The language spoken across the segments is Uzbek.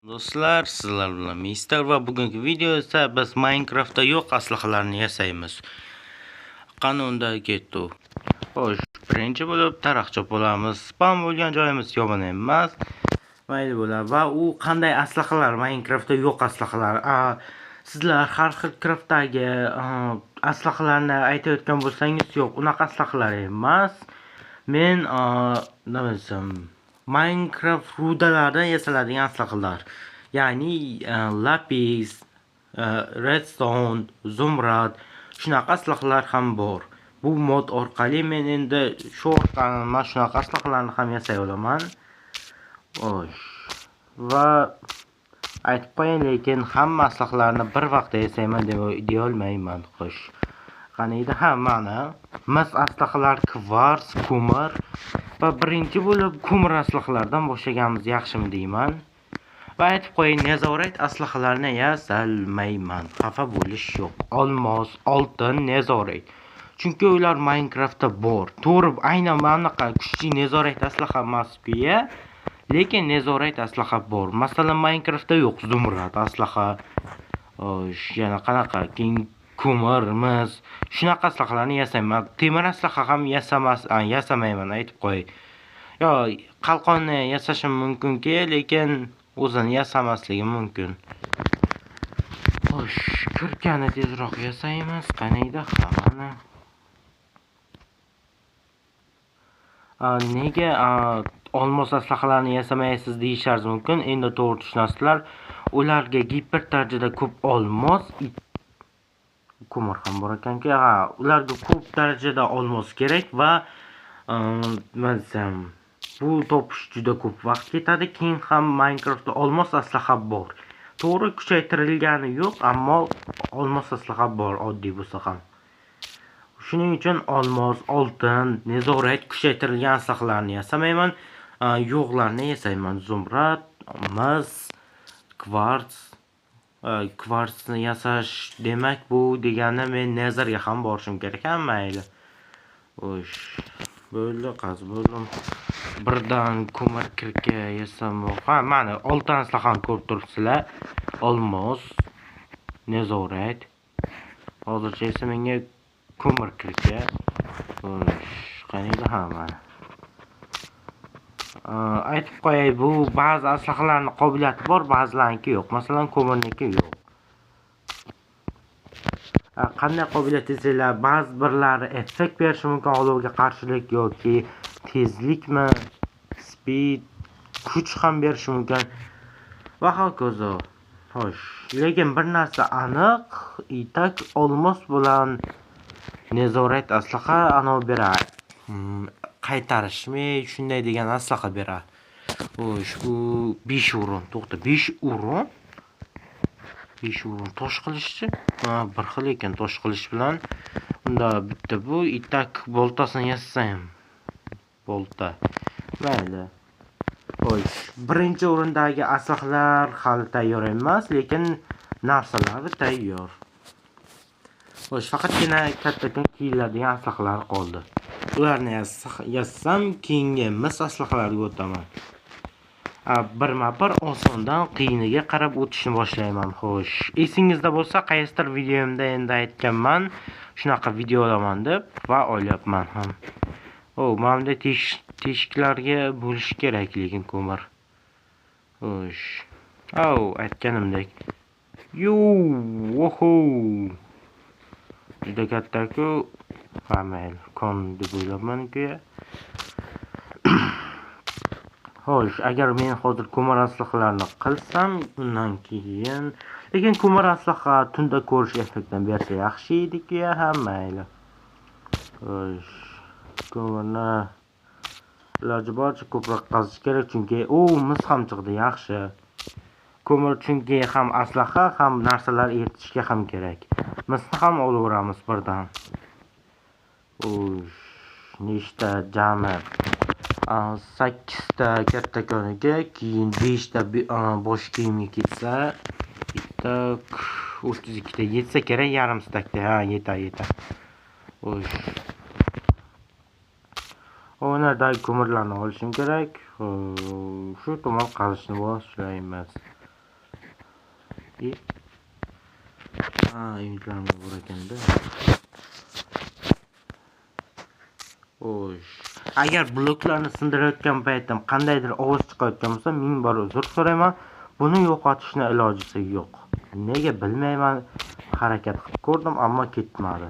Do'stlar, sizlar bilan Mister va bugungi videoda biz Minecraftda yo'q aslahalarni yasaymiz. Qani unda ketdi. Xo'sh, birinchi bo'lib daraxt chopolamiz. Spam bo'lgan joyimiz yomon emas. Mayli bo'ladi. Va u qanday aslahalar Minecraftda yo'q aslahalar? Sizlar har xil craftdagi aslahalarni aytayotgan bo'lsangiz, yo'q, unaqa aslahalar emas. Men nima desam, Minecraft rudalardan yasaladigan aslahalar. Ya'ni lapis, redstone, zumrad shunaqa aslahalar ham bor. Bu mod orqali men endi shu orqali mana shunaqa aslahalarni ham yasay olaman. Xo'sh. Va aytib qo'ying, lekin hamma aslahalarni bir vaqtda yasayman deb deya olmayman. Xo'sh. Qani edi? Ha, mana mis aslahalar, kvars, ko'mir va birinchi bo'lib ko'mir aslahalardan boshlaganimiz yaxshimi deyman. Va aytib qo'ying, nezorat aslahalarni yasalmayman. Xafa bo'lish yo'q. Olmos, oltin, nezorat. Chunki ular Minecraftda bor. To'g'ri, aynan mana bunaqa kuchli nezorat aslaha emas-ku-ya, lekin nezorat aslaha bor. Masalan, Minecraftda yo'q zumrad aslaha. Xo'sh, yana qanaqa? Keyin ko'mir, mis, shunaqa aslahalarni yasayman. Temir aslaha ham yasamayman, aytib qo'y. Yo, qalqonni yasashim mumkinki, lekin o'zini yasamasligim mumkin. Xo'sh, kirkani tezroq yasaymiz. Qaniydi? Ha, mana. Nega olmos aslahalarni yasamaysiz deyishlaringiz mumkin. Endi to'g'ri tushunasizlar. Ularga giper darajada ko'p olmos, ko'mir ham bor ekanki, ha, ularga ko'p darajada olmos kerak va nima desam, bu topish juda ko'p vaqt ketadi. Keyin ham Minecraftda olmos aslaha bor. To'g'ri, kuchaytirilgani yo'q, ammo olmos aslaha bor, oddiy bo'lsa ham. Shuning uchun olmos, oltin, nezorat kuchaytirilgan aslahalarni yasamayman. Yo'qlarni yasayman. Zumrad, mis, kvars. Kvarsni yasash demak bu degani men Netherga ham borishim kerak, ha, mayli. Xo'sh, bo'ldi, qazib bo'ldim. Birdan ko'mir kirka yasam, ha, mana oltin aslahani ko'rib turibsizlar. Olmos, nezorat. Hozircha esa menga ko'mir kirka. Xo'sh, qaniydi? Ha, mana. Aytib qo'yay, bu ba'zi aslahalarning qobiliyati bor, ba'zilarniki yo'q. Masalan, ko'mirniki yo'q. Qanday qobiliyat desanglar, ba'zi birlari effekt berishi mumkin, olovga qarshilik yoki tezlikmi, speed, kuch ham berishi mumkin va hokazo. Xo'sh, lekin bir narsa aniq, itak olmos bilan nezorat aslaha anov beradi. Qaytarishmi, shunday degan aslaha beradi. Xo'sh, bu 5 o'rin, to'xta, 5 o'rin? 5 o'rin tosh qilishchi? Ha, bir xil ekan tosh qilish bilan. Unda bitta bu itak boltasini yasasam. Bolta. Mayli. Xo'sh, birinchi o'rindagi aslahalar hali tayyor emas, lekin narsalari tayyor. Xo'sh, faqatgina kattakon kiyiladigan aslahalar qoldi. Ularni yassam, keyingi mis aslahalarga o'taman. Birma-bir osondan qiyiniga qarab o'tishni boshlayman. Xo'sh, esingizda bo'lsa, qaysidir videomda endi aytganman, shunaqa video olaman deb va olyapman ham. O, mana bunday teshiklarga bo'lish kerak lekin ko'mir. Xo'sh. Au, aytganimdek. Yu, oho. Juda katta-ku. Ha, mayli, kon deb o'ylabman-ku. Xo'sh, agar men hozir ko'mir aslahalarni qilsam, undan keyin, lekin ko'mir aslaha tunda ko'rish effektini bersa yaxshi edi-ku, ha, mayli. Xo'sh, ko'mirni iloji boricha ko'proq qazish kerak, chunki u mis ham chiqdi, yaxshi. Ko'mir chunki ham aslaha, ham narsalar eritishga ham kerak. Misni ham olaveramiz birdan. Xo'sh, nechta jami? 8 ta kattakoniga, keyin 5 ta bosh kiyimga ketsa, bitta 32 ta yetsa kerak, yarim stakda. Ha, yetar, yetar. Xo'sh. O'nardagi ko'mirlarni olishim kerak. Shu tomon qazishni boshlaymiz. Ha, unitlarim bor ekanda. Xo'sh. Agar bloklarni sindirayotgan paytim qandaydir ovoz chiqayotgan bo'lsa, 1000 bor uzr so'rayman. Buni yo'qotishni ilojisi yo'q. Nega bilmayman. Harakat qilib ko'rdim, ammo ketmadi.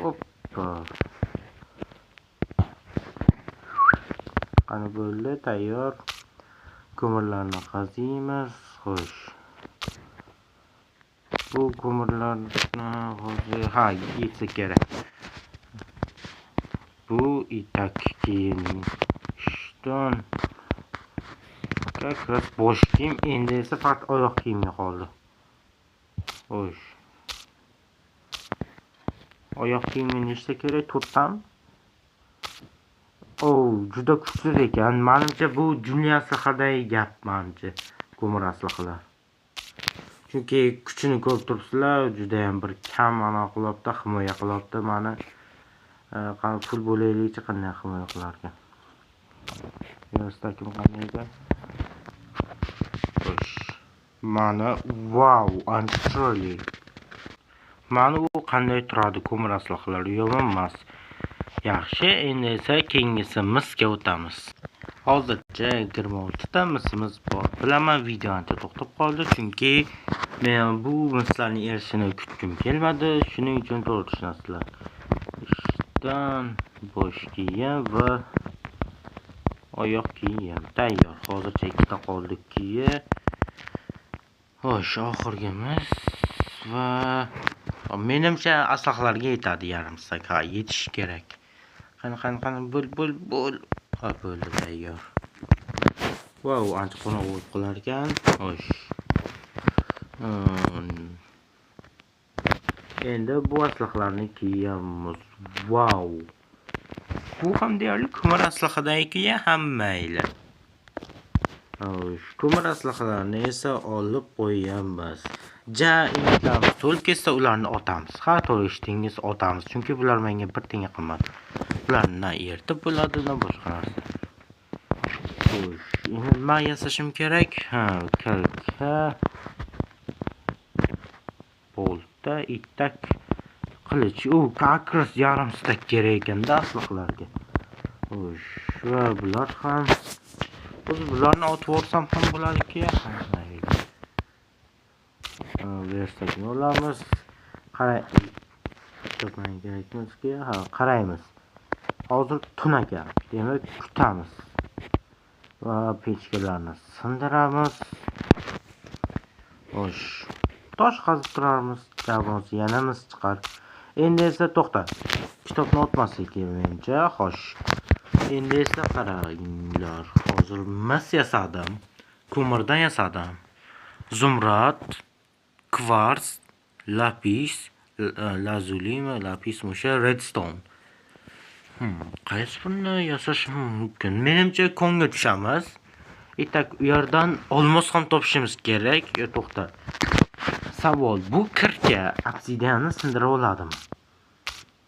Hoppa. Qani bo'ldi, tayyor. Ko'mirlarni qaziymiz. Xo'sh. Bu ko'mirlarni hozir ha, yetsa kerak. Bu itak keyin ishton. Как раз bosh kiyim, endi esa faqat oyoq kiyimga qoldi. Xo'sh. Oyoq kiyimga nechta kerak? 4 tami? Juda kuchsiz ekan. Menimcha bu junli aslahadagi gap, menimcha. Ko'mir aslahalar. Chunki kuchini ko'rib turibsizlar, juda ham bir kam ana qilyapti, himoya qilyapti meni. Pul bo'laylikchi qanday himoya qilar ekan. Yostakim qanday ekan? Xo'sh. Mana vau, ancha chiroyli. Mana u qanday turadi ko'mir aslahalar, yomon emas. Yaxshi, endi esa keyingisi misga o'tamiz. Hozircha 26 ta misimiz bor. Bilaman video ancha to'xtab qoldi, chunki men bu mislarning erishini kutgim kelmadi. Shuning uchun to'g'ri tushunasizlar. Ishdan bosh kiyim va oyoq kiyim tayyor. Hozircha ikkita qoldi kiyi. Xo'sh, oxirgimiz va menimcha aslahalarga yetadi yarim stak. Ha, yetishi kerak. Qani, qani, qani, bo'l, bo'l, bo'l. Ha, bo'ldi, tayyor. Vau, ancha qo'noq bo'lib qolar ekan. Xo'sh. Endi bu aslahalarni kiyamiz. Vau. Bu ham deyarli ko'mir aslahadagi ham mayli. Xo'sh, ko'mir aslahalarni esa olib qo'yamiz. Ja, unitlarimiz to'lib ketsa ularni otamiz. Ha, to'g'ri eshitdingiz, otamiz. Chunki bular menga bir tenga qimmat. Bularni na eritib bo'ladi, na boshqa narsa. Xo'sh, endi nima yasashim kerak? Ha, kalka, bolta, itak, qilich. U как раз yarim stak kerak ekanda aslahalarga. Xo'sh, va bular ham. O'zi bularni otib yuborsam ham bo'ladiki. Ha, mayli. Versakni olamiz. Qaray, topmang kerakmizki, ha, qaraymiz. Hozir tun ekan. Demak, kutamiz. Va pechkalarni sindiramiz. Xo'sh, tosh qazib turarmiz. Javonsi yana mis chiqar. Endi esa to'xta. Kitobni otmaslik kerak menimcha. Xo'sh. Endi esa qaranglar. Hozir mis yasadim. Ko'mirdan yasadim. Zumrad, kvars, lapis, lazulimi, lapis o'sha redstone. Qaysi birini yasashim mumkin? Menimcha konga tushamiz. Itak u yerdan olmos ham topishimiz kerak. Yo, to'xta. Savol, bu kirka obsidianni sindira oladimi?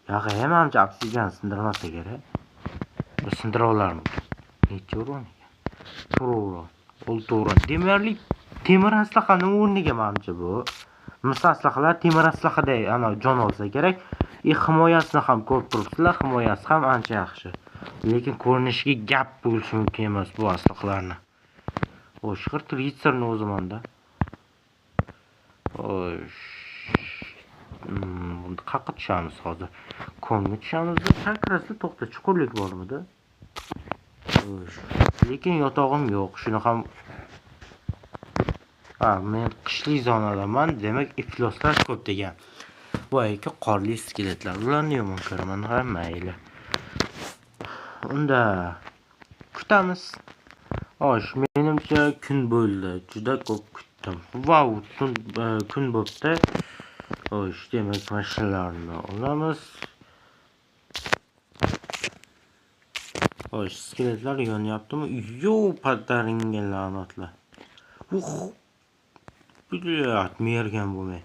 Yo'q, menimcha obsidian sindirmasa kerak. Bu sindira olarmi? Necha uron ekan? To'rt uron, olti uron. Demarli temir aslahaning o'rniga menimcha bu. Mis aslahalar temir aslahaday ana jon olsa kerak. Himoyasini ham ko'rib turibsizlar, himoyasi ham ancha yaxshi. Lekin ko'rinishiga gap bo'lishi mumkin emas bu aslahalarni. Xo'sh, g'irt ritsarni o'zi menda. Xo'sh. Qayerga tushamiz hozir? Konga tushamiz. Takrasli to'xta, chuqurlik bormidi? Xo'sh, lekin yotog'im yo'q. Shuni ham ha, men qishlik zonadaman, demak ifloslar ko'p degan. Boyagi qorli skeletlar, ularni yomon ko'raman, ha, mayli. Unda kutamiz. Xo'sh, menimcha kun bo'ldi. Juda ko'p kutdim. Vau, kun bo'pti. Xo'sh, demak mashinalarni olamiz. Xo'sh, skeletlar yonyaptimi? Yo'q, padaringga la'natlar. Blyat, mergan bo'lmay.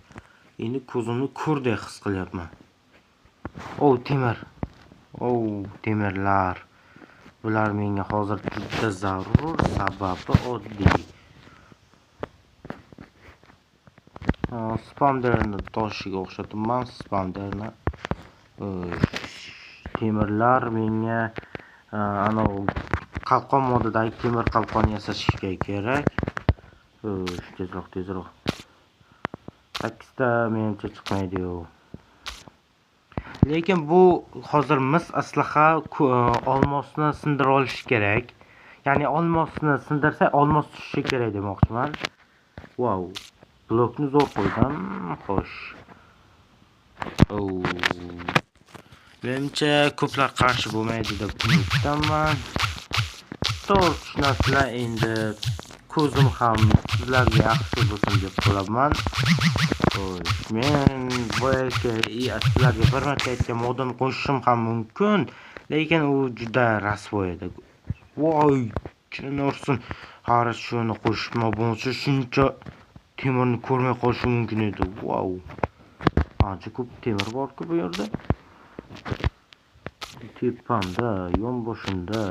Endi ko'zimni ko'rdek his qilyapman. O, temir. O, temirlar. Bular menga hozir juda zarur, sababi oddiy. Spamderni toshiga o'xshatibman, spamderni. Temirlar menga anav qalqon modidagi temir qalqon yasashga kerak. Tezroq, tezroq. 8 ta menimcha chiqmaydi-yu. Lekin bu hozir mis aslaha olmosni sindira olish kerak. Ya'ni olmosni sindirsa olmos tushishi kerak demoqchiman. Wow, blokni zo'r qo'ydim. Xo'sh. Menimcha ko'plar qarshi bo'lmaydi deb umiddaman. To'g'ri tushunasizlar, endi ko'zim ham sizlarga yaxshi bo'lsin deb qo'yaman. Xo'sh, men boyagi sizlarga bir marta aytgan modni qo'shishim ham mumkin, lekin u juda rasvo edi. Voy, jin ursin. Hali shuni qo'shma bo'lsa shuncha temirni ko'rmay qolishim mumkin edi. Wow. Ancha ko'p temir bor-ku bu yerda. Tepamda, yonboshimda.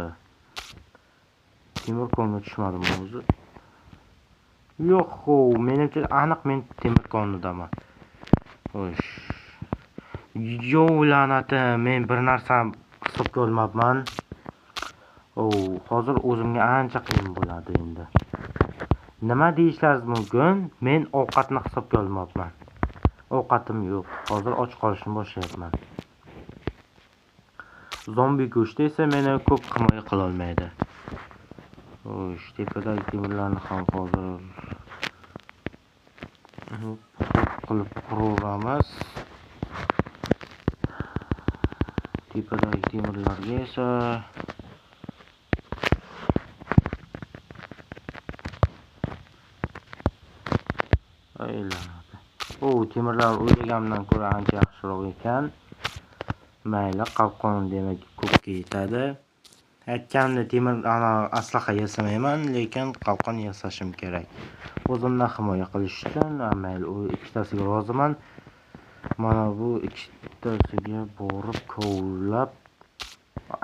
Temir konga tushmadim o'zi. Yo'q, menimcha aniq men temir konidaman. Xo'sh. Yo, la'nati, men bir narsa hisobga olmabman. Hozir o'zimga ancha qiyin bo'ladi endi. Nima deyishlaringiz mumkin? Men ovqatni hisobga olmabman. Ovqatim yo'q. Hozir och qolishni boshlayapman. Zombi go'shti esa meni ko'p himoya qila olmaydi. Xo'sh, tepadagi temirlarni ham hozir qilib quraveramiz. Tepadagi temirlarga esa aylanadi. Temirlar o'ylaganimdan ko'ra ancha yaxshiroq ekan. Mayli, qalqon demak ko'pga yetadi. Aytganimda temir aslaha yasamayman, lekin qalqon yasashim kerak. O'zimni himoya qilish uchun, mayli, u ikkitasiga roziman. Mana bu ikkitasiga borib kovlab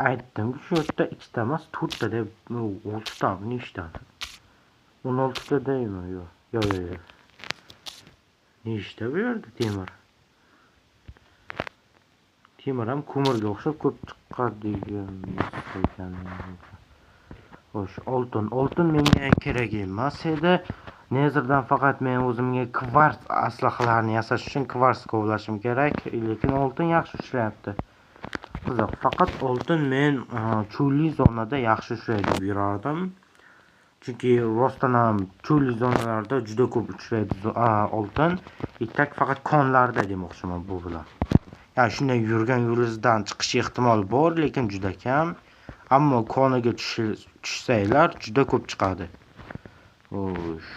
aytdim-ku, shu yerda ikkita emas, to'rtta deb, 6 ta, nechta? 16 ta deymi? Yo'q, yo'q, yo'q. Nechta bu yerda temir? Temir ham ko'mirga o'xshab ko'p chiqadigan ekan. Xo'sh, oltin. Oltin menga kerak emas edi. Nezerdan faqat men o'zimga kvars aslahalarni yasash uchun kvars kovlashim kerak, lekin oltin yaxshi ishlayapti. Qiziq, faqat oltin men cho'lli zonada yaxshi ishlaydi deb yurardim. Chunki rostdan ham cho'lli zonalarda juda ko'p uchraydi oltin. Iktak faqat konlarda demoqchiman bu bilan. Ya'ni shunday yurgan yo'lingizdan chiqish ehtimoli bor, lekin juda kam. Ammo koniga tushsanglar juda ko'p chiqadi. Xo'sh.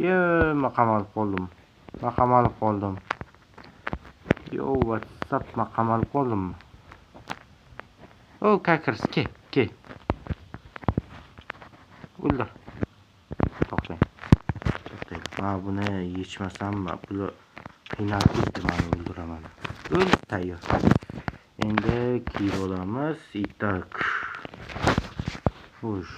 Yo, men qamalib qoldim. Men qamalib qoldim. Yo, WhatsApp, men qamalib qoldim. O, kakrs, ke, ke. O'ldir. To'xtang. To'xtang. Ha, buni yechmasam, buni qiynalib ketdi, meni o'ldiraman. O'l, tayyor. Endi kiyib olamiz. Itak. Xo'sh.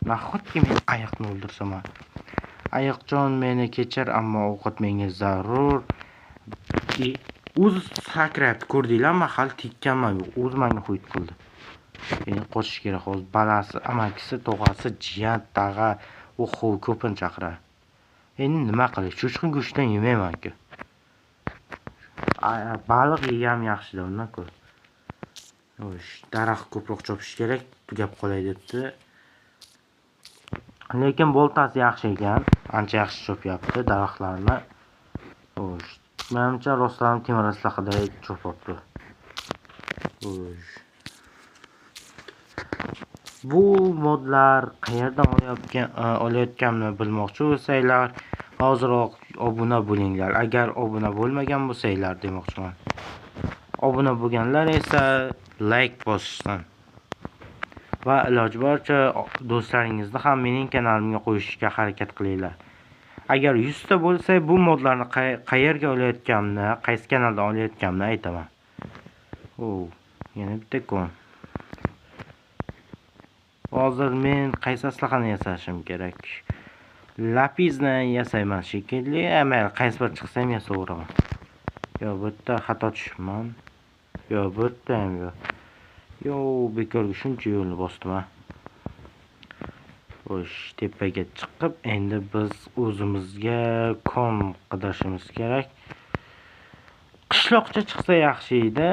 Nahotki men ayiqni o'ldirsam? Ayiqjon meni kechir, ammo ovqat menga zarur. O'zi sakrayapti, ko'rdinglarmi? Hali tekkanman yo'q, o'zi menga qo'yib qildi. Endi qochish kerak hozir. Balasi, amakisi, tog'asi, jiyan, tag'a, o'xo, ko'pini chaqiradi. Endi nima qilay? Cho'chqa go'shtidan yemayman-ku. Baliq yeganim yaxshi-da undan ko'ra. Xo'sh, daraxt ko'proq chopish kerak, tugab qolay debdi. Lekin boltasi yaxshi ekan, ancha yaxshi chopyapti daraxtlarni. Xo'sh, menimcha rostdan temir aslahida chopyapti. Xo'sh. Bu modlar qayerdan olayotganimni bilmoqchi bo'lsanglar, hoziroq obuna bo'linglar. Agar obuna bo'lmagan bo'lsanglar demoqchiman. Obuna bo'lganlar esa like bosishsin. Va iloji boricha do'stlaringizni ham mening kanalimga qo'yishga harakat qilinglar. Agar 100 ta bo'lsa, bu modlarni qayerga olayotganimni, qaysi kanaldan olayotganimni aytaman. O, yana bitta kon. Hozir men qaysi aslahani yasashim kerak? Lapizni yasayman shekilli. Mayli, qaysi bir chiqsa ham yasayveraman. Yo, bu yerda xato tushibman. Yo, bu yerda ham yo'q. Yo, bekorga shuncha yo'lni bosdim ha. Xo'sh, tepaga chiqib, endi biz o'zimizga kon qidirishimiz kerak. Qishloqcha chiqsa yaxshi edi.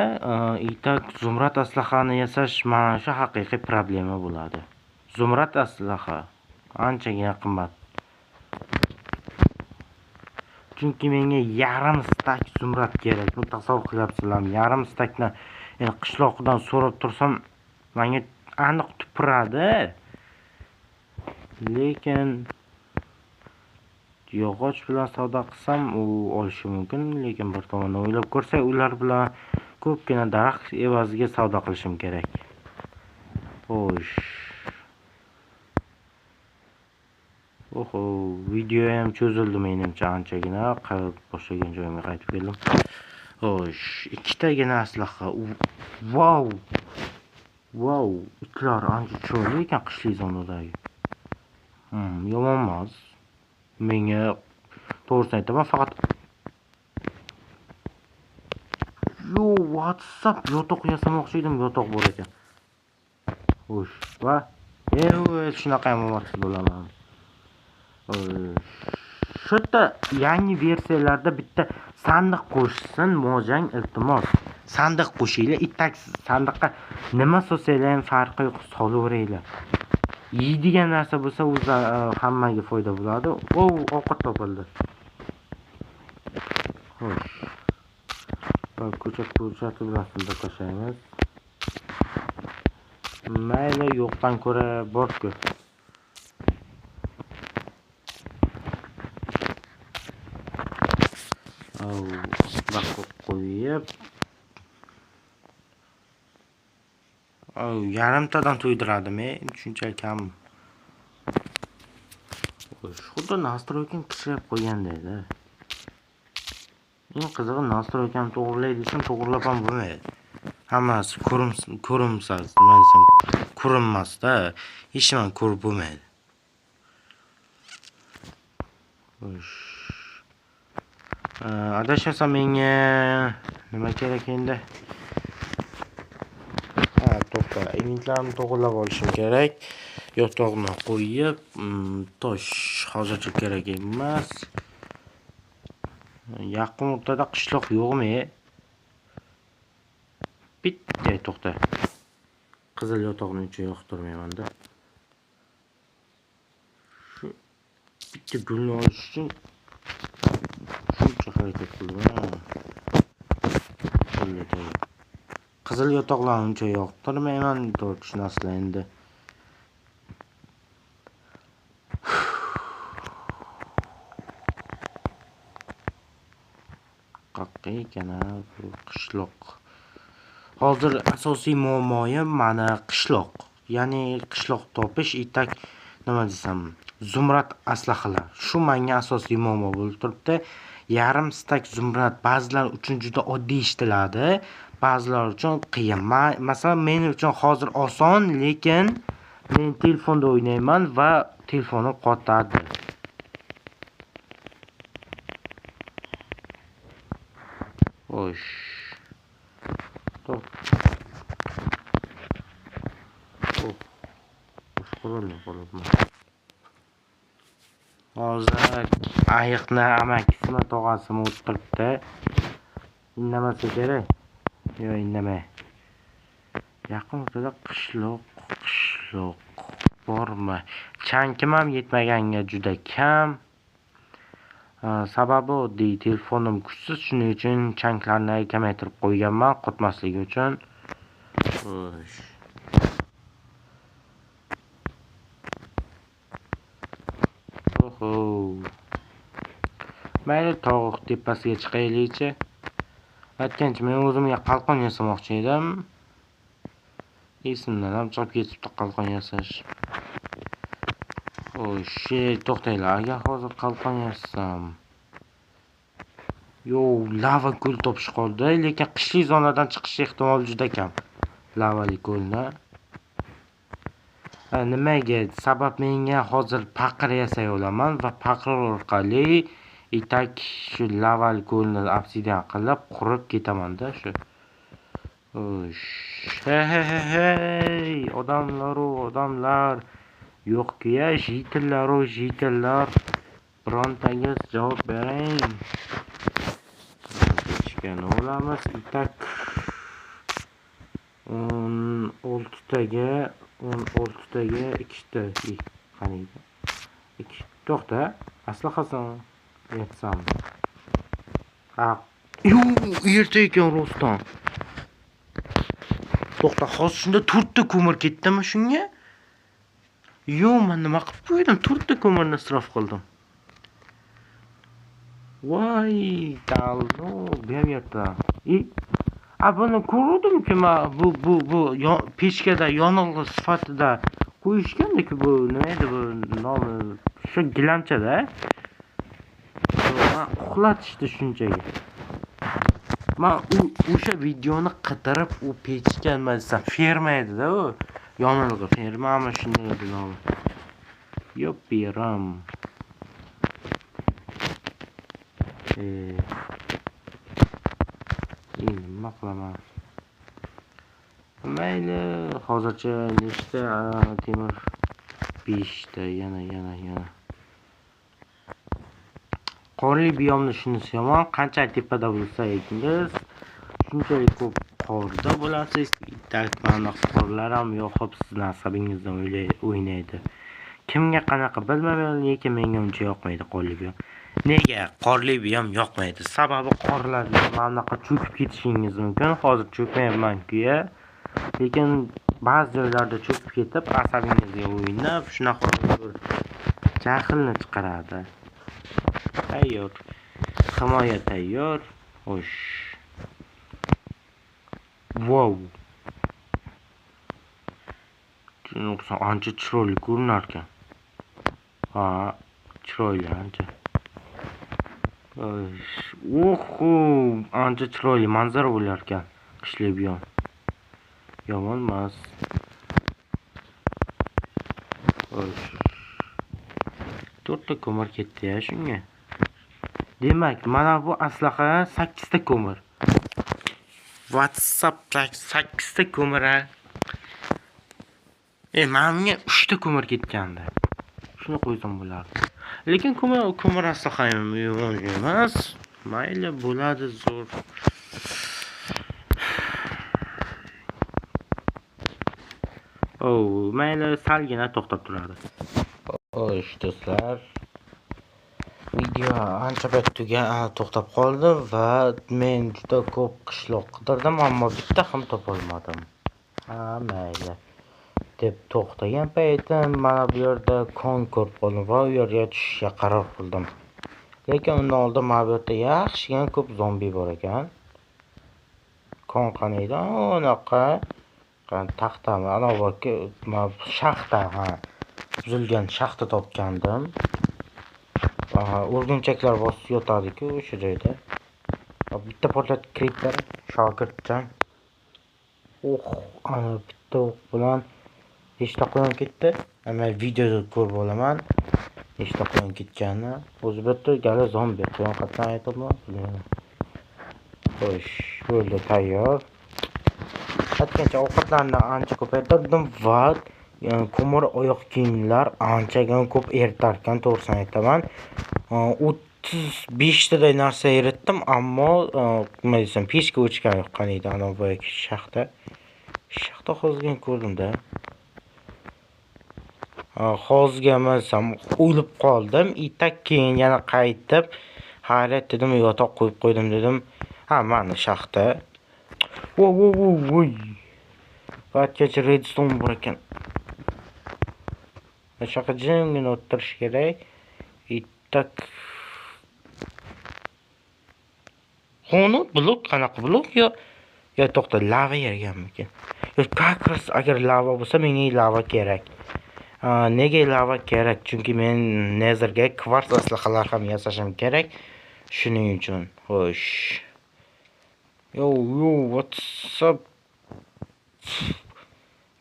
Itak zumrad aslahani yasash mana shu haqiqiy problema bo'ladi. Zumrad aslaha anchagina qimmat. Chunki menga yarim stak zumrad kerak. Bu tasavvur qilyapsizlarmi? Yarim stakni endi qishloqdan so'rab tursam menga aniq tupuradi. Lekin yog'och bilan savdo qilsam u olishi mumkin, lekin bir tomondan o'ylab ko'rsak, ular bilan ko'pgina daraxt evaziga savdo qilishim kerak. Xo'sh. Oho, video ham cho'zildi menimcha anchagina. Qayerga boshlagan joyimga qaytib keldim. Xo'sh, ikkitagina aslaha. Vau! Vau, itlar ancha chiroyli ekan qishli zonadagi. Yomon emas. Menga to'g'risini aytaman, faqat yo, WhatsApp yotoq yasamoqchi edim, yotoq bor ekan. Xo'sh, va shunaqa ham omadsiz bo'laman. Shu yerda yangi versiyalarda bitta sandiq qo'shsin, Mojang, iltimos. Sandiq qo'shinglar, itak sandiqqa nima solsanglar ham farqi yo'q, solaveringlar. Yeydigan narsa bo'lsa o'zi hammaga foyda bo'ladi. O, ovqat topildi. Xo'sh. Va ko'chat bilan sindirib tashlaymiz. Mayli, yo'qdan ko'ra bor-ku. Baqib qo'yib. Yarimtadan to'ydiradimi? Shunchalik kam. Xo'sh, xuddi nastroykam kichrayib qo'yganday-da. Eng qizig'i nastroykam to'g'rilay desam, to'g'rilab ham bo'lmaydi. Hammasi ko'rinmasa, nima desam, ko'rinmasda, hech nimani ko'rib bo'lmaydi. Xo'sh. Adashmasam menga nima kerak endi? Ha, to'xta, eventlarni to'g'rilab olishim kerak. Yotoqni qo'yib, tosh hozircha kerak emas. Yaqin o'rtada qishloq yo'qmi? Bitta to'xta. Qizil yotoqni uncha yoqtirmayman-da. Shu bitta gulni olish uchun shuncha harakat qildim. Qizil yotoqlarni uncha yoqtirmayman, to'g'ri tushunasizlar endi. Qaqqa ekan bu qishloq. Hozir asosiy muammoyim mana qishloq. Ya'ni qishloq topish, itak nima desam, zumrad aslahalar. Shu menga asosiy muammo bo'lib turibdi. Yarim stak zumrad ba'zilar uchun juda oddiy eshitiladi, ba'zilar uchun qiyin. Masalan, men uchun hozir oson, lekin men telefonda o'ynayman va telefonim qotadi. Xo'sh. Hozir ayiqni amakisimi tog'asimi o'tiribdi. Indamasa kerak. Yo'q, indamay. Yaqin o'rtada qishloq bormi? Chankim ham yetmaganga juda kam. Sababi oddiy, telefonim kuchsiz, shuning uchun chanklarni kamaytirib qo'yganman, qotmasligi uchun. Xo'sh. Oho. Mayli, tog' tepasiga chiqaylikchi. Aytgancha, men o'zimga qalqon yasamoqchi edim. Esimdan ham chiqib ketibdi qalqon yasash. Xo'sh, to'xtanglar. Agar hozir qalqon yasam, yo, lava ko'l topish qoldi, lekin qishli zonadan chiqish ehtimoli juda kam. Lavali ko'lni. Nimaga? Sabab menga hozir paqir yasay olaman va paqir orqali itak shu laval ko'lni obsidian qilib qurib ketaman-da shu. Hey, odamlar-u odamlar, yo'q-ku-ya, jitellar-u jitellar, birontangiz javob bering. Pechkani olamiz. Itak 16taga 16taga ikkita qaniydi? Ikki. To'xta, aslahasini aytsam. Ha, yo'q, erta ekan rostdan. To'xta, hozir shunda 4 ta ko'mir ketdimi shunga? Yo'q, men nima qilib qo'ydim? 4 ta ko'mirni isrof qildim. Voy, dalno, bu ham yerda. Buni ko'ruvdim-ku men, bu pechkada yonilg'i sifatida qo'yishgan-ku, bu nima edi bu nomi? Shu gilamchada. Men uxlatishdi shunchaki. Men o'sha videoni qidirib, u pechka nima desam, ferma edi-da u. Yonilg'i fermami shunday edi nomi. Yo'q, beram. Nima qilaman? Mayli, hozircha nechta temir? 5 ta, yana. Qorli biyomni shunisi yomon, qancha tepada bo'lsangiz, shunchalik ko'p qorda bo'lasiz. Tak mana qorlar ham yoqib sizni asabingizdan o'ynaydi. Kimga qanaqa bilmayman, lekin menga uncha yoqmaydi qorli biyom. Nega qorli biyom yoqmaydi? Sababi qorlarga mana bunaqa cho'kib ketishingiz mumkin. Hozir cho'kmayapman-ku-ya. Lekin ba'zi joylarda cho'kib ketib, asabingizga o'ynab, shunaqa bir jahlni chiqaradi. Tayyor. Himoya tayyor. Xo'sh. Wow. Ancha chiroyli ko'rinar ekan. Ha, chiroyli ancha. Oho, ancha chiroyli manzara bo'lar ekan qishli biyom. Yomon emas. Xo'sh. 4 ta ko'mir ketdi-ya shunga. Demak, mana bu aslaha 8 ta ko'mir. WhatsApp 8 ta ko'mir a. Mana bunga 3 ta ko'mir ketgandi. Shuni qo'ysam bo'lardi. Lekin ko'mir aslaha ham yomon emas. Mayli, bo'ladi zo'r. Mayli, salgina to'xtab turadi. Xo'sh, do'stlar. Video ancha payt to'xtab qoldi va men juda ko'p qishloq qidirdim, ammo bitta ham topolmadim. Ha, mayli deb to'xtagan paytim mana bu yerda kon ko'rib qoldim va u yerga tushishga qaror qildim. Lekin undan oldin mana bu yerda yaxshigina ko'p zombi bor ekan. Kon qaniydi? Unaqa taxtami? Ana bu shaxta, ha. Buzilgan shaxta topgandim. O'rgimchaklar bosib yotadi-ku o'sha joyda. Bitta portlat creeper, shogirdchan. Ana bitta o'q bilan nechta quyon ketdi? Men videoda ko'rib olaman. Nechta quyon ketganini. O'zi bitta gala zombi quyon qatdan aytibman, bilmayman. Xo'sh, bo'ldi, tayyor. Aytgancha ovqatlarni ancha ko'paytirdim va ko'mir oyoq kiyimlar anchagina ko'p eritarkan, to'g'risini aytaman. 35 taday narsa eritdim, ammo nima desam, pechka o'chgan yo'q. Qaniydi ana boyagi shaxta. Shaxta hozirgina ko'rdim-da. Hozirga desam o'lib qoldim. Itak keyin yana qaytib, xayriyat dedim, yotoq qo'yib qo'ydim dedim. Ha, mana shaxta. Vo vo vo voy. Aytgancha redstone bor ekan. Shunaqa jimgina o'tirish kerak. Itak Xonu blok qanaqa blok yo to'xta, lava yerganmikin? Yo, как раз agar lava bo'lsa menga lava kerak. Nega lava kerak? Chunki men Netherga kvarts aslahalar ham yasashim kerak. Shuning uchun. Xo'sh. Yo, yo, what's up?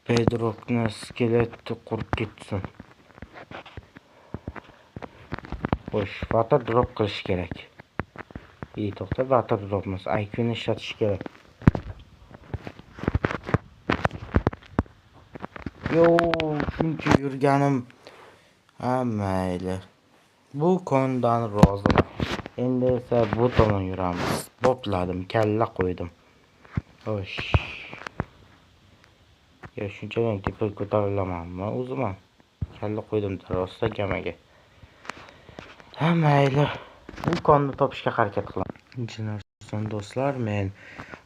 Bedrockni skeleti qurib ketsin. Xo'sh, water drop qilish kerak. To'xta, water drop emas, IQni ishlatish kerak. Yo, shuncha yurganim. Ha, mayli. Bu kondan roziman. Endi esa bu tomon yuramiz. Bopladim, kalla qo'ydim. Xo'sh. Ya shunchalik tepaga ko'tarilamanmi o'zim ham? Kalla qo'ydim rostda kamaga. Ha, mayli. Bu konni topishga harakat qilaman. Ikkinchi do'stlar, men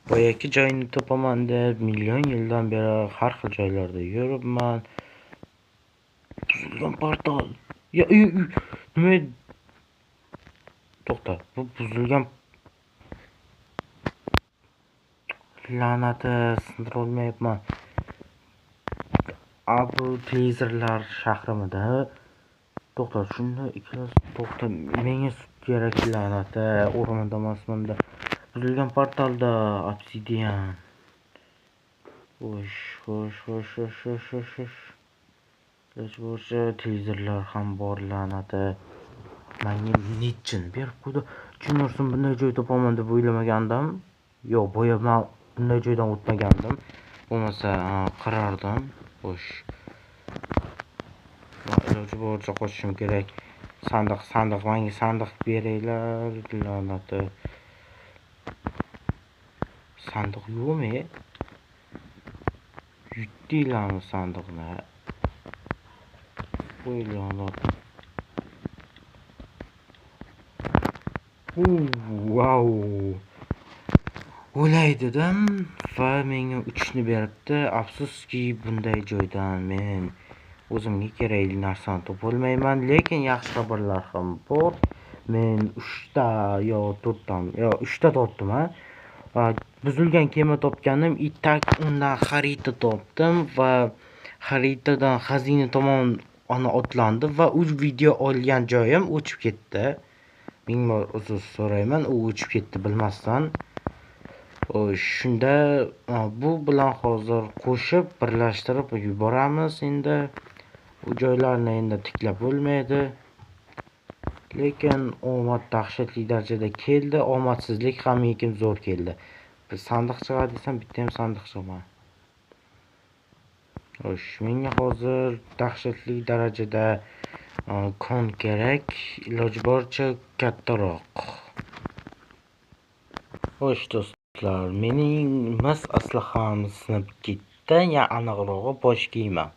boyagi joyini topaman deb million yildan beri har xil joylarda yuribman. Buzilgan portal. Ya, nima? To'xta, bu buzilgan la'nati sindirolmayapman. Bu televizorlar shahrimida. To'xta, shunda ikkalasi to'xta, menga sut kerak la'nati, o'rmanda emasmanda. Buzilgan portalda obsidian. Xo'sh, xo'sh, xo'sh, xo'sh, xo'sh, xo'sh. Iloji televizorlar ham bor la'nati. Menga nechini berib qo'ydi. Tushunarsan, bunday joy topaman deb o'ylamagandim. Yo'q, boya men bunday joydan o'tmagandim. Bo'lmasa qirardim. Xo'sh. Iloji boricha qochishim kerak. Sandiq, sandiq, menga sandiq beringlar la'nati. Sandiq yo'qmi? Yutdinglarmi sandiqni? Voy la'nat. Vau. O'lay dedim va menga uchni beribdi. Afsuski, bunday joydan men o'zimga kerakli narsani topolmayman, lekin yaxshi xabarlar ham bor. Men 3 ta yo 4 ta yo 3 ta topdim ha. Buzilgan kema topganim, itak undan xarita topdim va xaritadan xazina tomon ana otlandi va u video olgan joyim o'chib ketdi. Ming bor uzr so'rayman, u o'chib ketdi bilmasdan. Shunda bu bilan hozir qo'shib birlashtirib yuboramiz endi. U joylarni endi tiklab bo'lmaydi. Lekin omad dahshatli darajada keldi, omadsizlik ham lekin zo'r keldi. Bir sandiq chiqadi desam, bitta ham sandiq chiqmadi. Xo'sh, menga hozir dahshatli darajada kon kerak, iloji boricha kattaroq. Xo'sh do'stlar, mening mis aslaham sinib ketdi, ya aniqrog'i bosh kiyimim.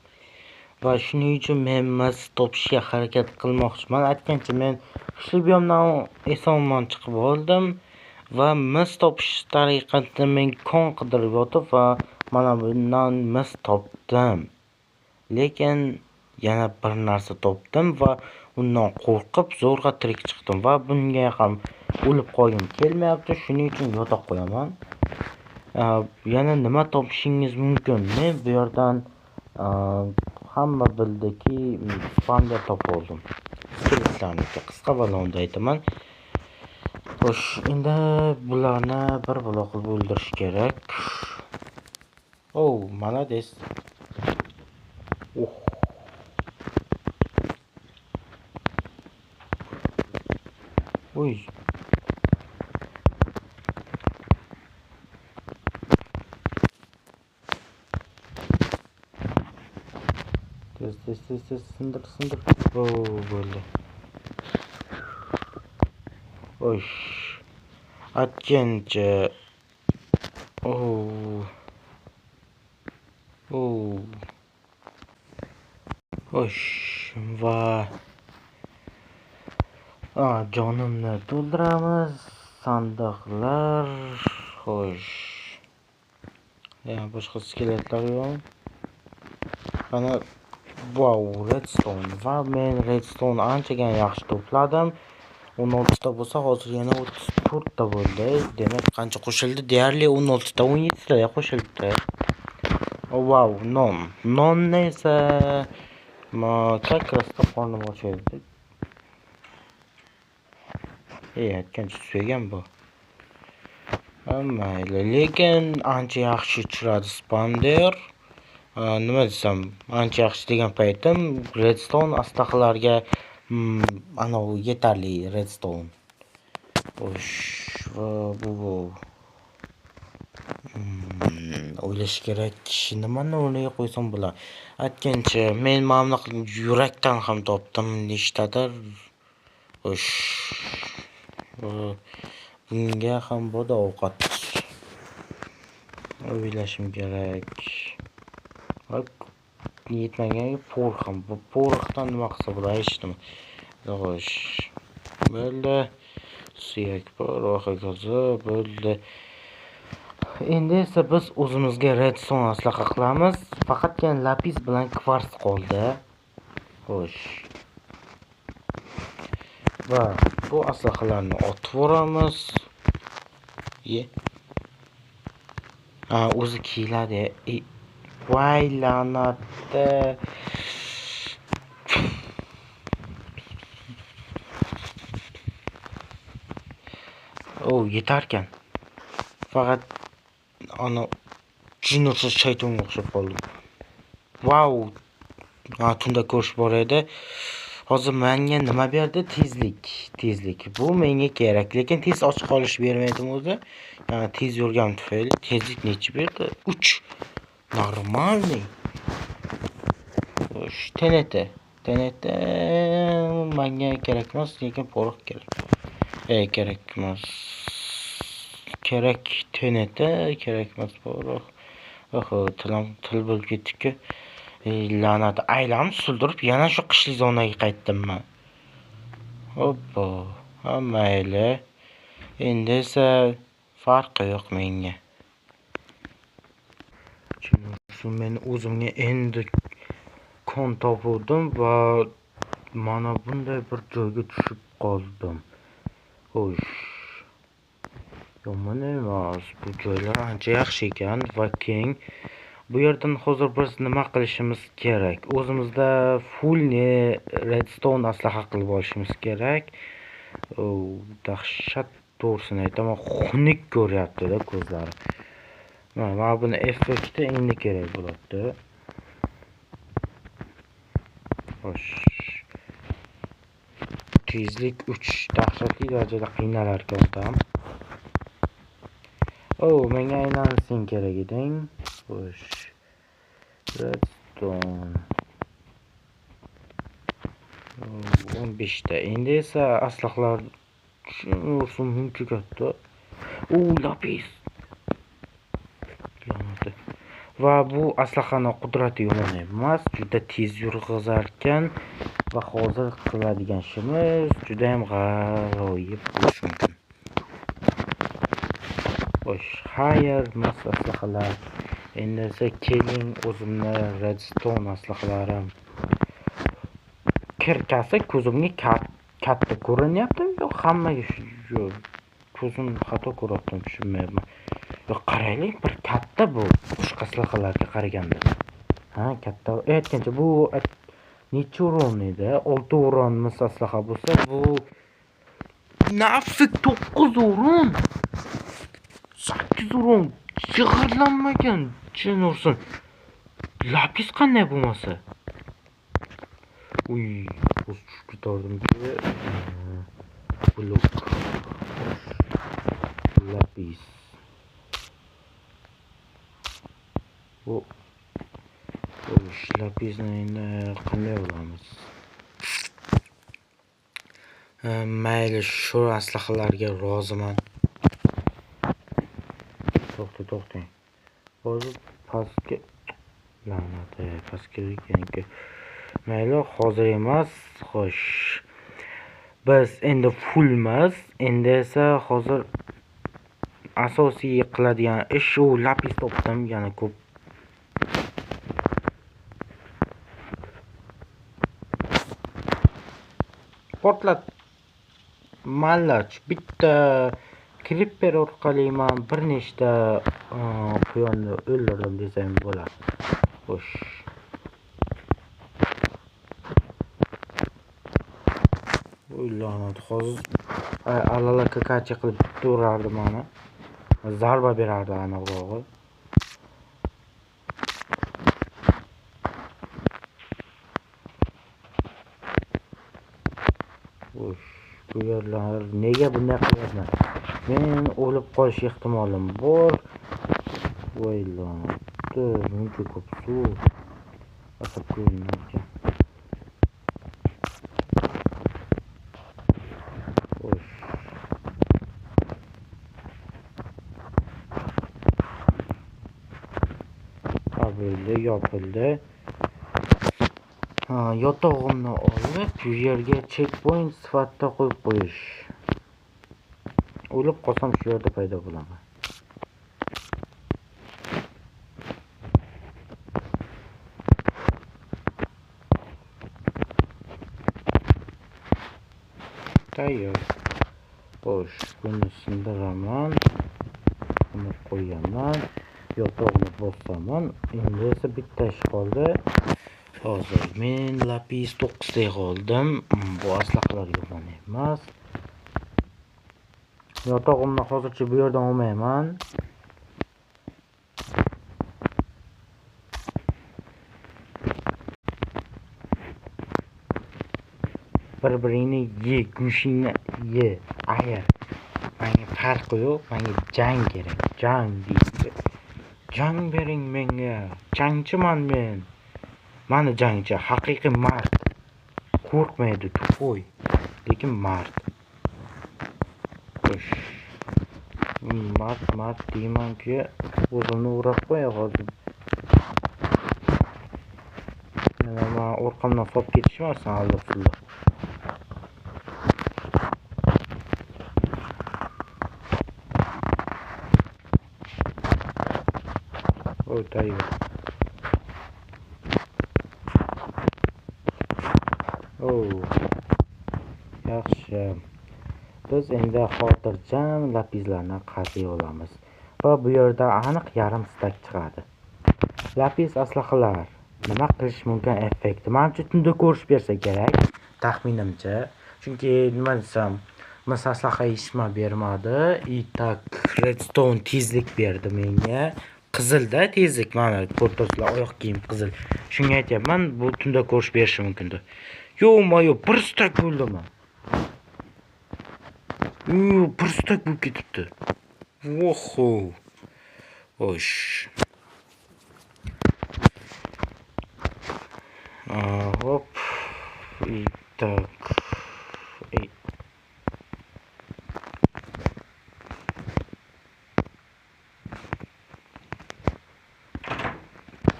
Va shuning uchun men mis topishga harakat qilmoqchiman. Aytgancha men kuchli biyomdan eson-omon chiqib oldim va mis topish tariqasida men kon qidirib yotib va mana bundan mis topdim. Lekin yana bir narsa topdim va undan qo'rqib zo'rg'a tirik chiqdim va bunga ham o'lib qolgim kelmayapti. Shuning uchun yotoq qo'yaman. Yana nima topishingiz mumkin? Men bu yerdan hamma bildiki, spamda topoldim. Skeletlarniki qisqa va lo'nda aytaman. Xo'sh, endi bularni bir balo qilib o'ldirish kerak. Oh, молодец. Oh. Oy. Tez tez tez tez sindir sindir. Bo'ldi. Xo'sh. Aytgancha. Oh. Oh. Xo'sh va jonimni to'ldiramiz. Sandiqlar. Xo'sh. Ya boshqa skeletlar yo'q. Mana wow, redstone va men redstone anchagina yaxshi to'pladim. 16 ta bo'lsa, hozir yana 34 ta bo'ldi. Demak, qancha qo'shildi? Deyarli 16 ta, 17 ta qo'shildi. Wow, non. Nonni esa как раз qornim och edi. Aytgancha suyagan bu. Mayli, lekin ancha yaxshi tushiradi spamder. Nima desam, ancha yaxshi degan paytim redstone aslahalarga anavi yetarli redstone. Xo'sh, va bu o'ylash kerak, nimani o'rniga qo'ysam bo'ladi. Aytgancha, men mana bunaqa yurakdan ham topdim nechtadir. Xo'sh, bunga ham bo'ldi ovqat. O'ylashim kerak. Yetmagan porox ham. Bu poroxdan nima qilsa bo'ladi, hech nima. Xo'sh, bo'ldi. Suyak bor, va hokazo bo'ldi. Endi esa biz o'zimizga redstone aslaha qilamiz. Faqatgina lapis bilan kvars qoldi. Xo'sh. Va bu aslahalarni otib yuboramiz. Ye. Ha, o'zi kiyiladi. Voy la'natda. O, yetarkan. Faqat ana jinnursiz shaytonga o'xshab qoldim. Vau! Ha, tunda ko'rish bor edi. Hozir menga nima berdi? Tezlik, tezlik. Bu menga kerak, lekin tez och qolish bermaydi o'zi. Ya'ni tez yurganim tufayli tezlik necha berdi? 3. Normalniy. Xo'sh, TNT. TNT menga kerak emas, lekin porox kerak. Kerak emas. Kerak TNT, kerak emas porox. Oho, til bo'lib ketdi-ku. La'nat, aylanib suldirib yana shu qishli zonaga qaytdim men. Hoppa, ha mayli. Endi esa farqi yo'q menga. Chunki men o'zimga endi kon topuvdim va mana bunday bir joyga tushib qoldim. Xo'sh. Yomon emas, bu joylar ancha yaxshi ekan va keng. Bu yerdan hozir biz nima qilishimiz kerak? O'zimizda full redstone aslaha qilib olishimiz kerak. Dahshat, to'g'risini aytaman, xunuk ko'ryapti-da ko'zlari. Mana buni effekti endi kerak bo'ladi. Xo'sh. Tezlik 3 dahshatli darajada qiynalar ekan odam. Menga aynan sen kerak eding. Xo'sh. Redstone. 15 ta. Endi esa aslahlar ursin muncha katta. Lapis. Va bu aslahani qudrati yomon emas, juda tez yurg'izar ekan va hozir qiladigan ishimiz juda ham g'aroyib bo'lishi mumkin. Xo'sh, xayr, mas aslahalar. Endi esa keling o'zimni redstone aslahalarim. Kirkasi ko'zimga katta ko'rinyapti, yo'q hammaga shu ko'zim xato ko'ryapti, tushunmayapman. Yo'q, qaraylik, bir katta bu boshqa aslahalarga qaraganda. Ha, katta. Aytgancha bu necha uron edi? 6 uron mis aslaha bo'lsa, bu nafik 9 uron. 8 uron jig'irlanmagan, jin ursin. Lapis qanday bo'lmasa? Uy, o'z tushib ketardimki. Blok. Lapis. Bu lapisni endi qanday olamiz? Mayli, shu aslahalarga roziman. To'xta, to'xtang. Hozir pastga la'nat, pastga ekanki. Mayli, hozir emas. Xo'sh. Biz endi fullmiz. Endi esa hozir asosiy qiladigan ish u lapis topdim, yana ko'p. Portlat. Mallach bitta creeper orqali men bir nechta quyonni o'ldirdim desam bo'ladi. Xo'sh. La'nat, hozir alala kakachi qilib turardi meni. Zarba berardi aniqrog'i. Xo'sh, bu yerlar nega bunday qilyapman? Men o'lib qolish ehtimolim bor. Voy la'nat, muncha ko'p suv. Asab ko'rinarkan. Xo'sh. Bo'ldi, yopildi. Yotog'imni olib, bu yerga checkpoint sifatida qo'yib qo'yish. O'lib qolsam shu yerda paydo bo'laman. Tayyor. Xo'sh, buni sindiraman. Buni qo'yaman. Yotog'imni bosaman. Endi esa bitta ish qoldi. Hozir men lapis 9 ta oldim. Bu aslahalar yomon emas. Yotog'imni hozircha bu yerdan olmayman. Bir-biringni ye, go'shingni ye, ayir. Menga farqi yo'q, menga jang kerak. Jang deydi. Jang bering menga. Jangchiman men. Mana jangchi, haqiqiy mard. Qo'rqmaydi, tupoy, lekin mard. Xo'sh. Mard deymanki, o'zimni urab qo'ya hozir. Yana men orqamdan solib ketishmasin, alloh. O, tayyor. Yaxshi. Biz endi xotirjam lapizlarni qaziy olamiz. Va bu yerda aniq yarim stak chiqadi. Lapis aslahalar nima qilish mumkin effekti? Menimcha tunda ko'rish bersa kerak, taxminimcha. Chunki nima desam, mis aslaha hech nima bermadi. И так redstone tezlik berdi menga. Qizilda tezlik, mana ko'rib turibsizlar, oyoq kiyim qizil. Shunga aytyapman, bu tunda ko'rish berishi mumkin deb. Yo-moyo, bir stak bo'ldimi? Bir stak bo'lib ketibdi. Voho. Xo'sh. Hop. Так.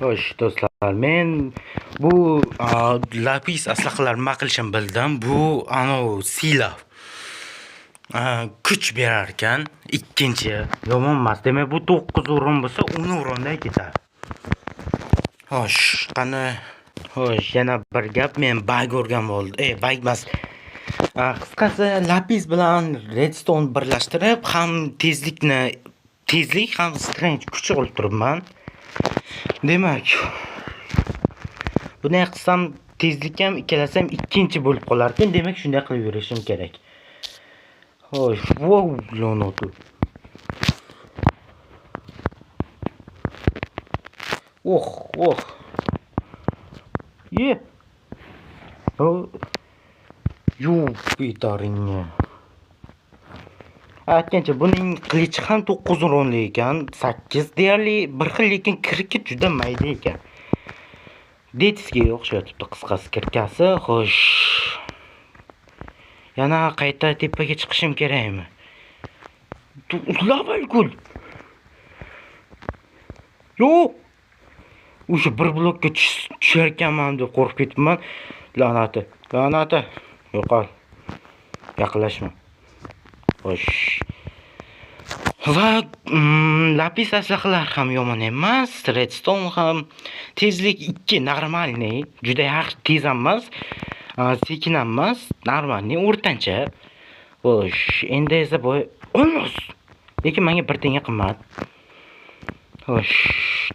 Xo'sh, do'stlar, men bu lapis aslahalar nima qilishini bildim. Bu anov sila kuch berar ekan. Ikkinchi yomon emas. Demak, bu 9 o'rin bo'lsa, 10 o'rinda ketadi. Xo'sh, qani. Xo'sh, yana bir gap, men bug urgan bo'ldi. Bug emas. Qisqasi, lapis bilan redstone birlashtirib, ham tezlik ham strength kuch olib turibman. Demak, bunday qilsam tezlik ham ikkalasi ham ikkinchi bo'lib qolar ekan. Demak, shunday qilib yurishim kerak. Xo'sh, wow, la'nati. Oh, oh. Ye. Yupitaringni. Aytgancha, buning qilichi ham 9 o'rinli ekan, 8 deyarli bir xil, lekin kirki juda mayda ekan. Detisga o'xshayotibdi qisqasi kirkasi. Xo'sh. Yana qayta tepaga chiqishim kerakmi? Lava gul. Yo'q. O'sha bir blokka tushar ekanman deb qo'rqib ketibman. La'nati, la'nati. Yo'qol. Yaqinlashma. Xo'sh. Va lapis aslahalar ham yomon emas, redstone ham tezlik 2 normalniy, juda yaxshi tez ham emas, sekin ham emas, normalniy, o'rtancha. Xo'sh, endi esa bu olmos. Lekin menga bir tanga qimmat. Xo'sh,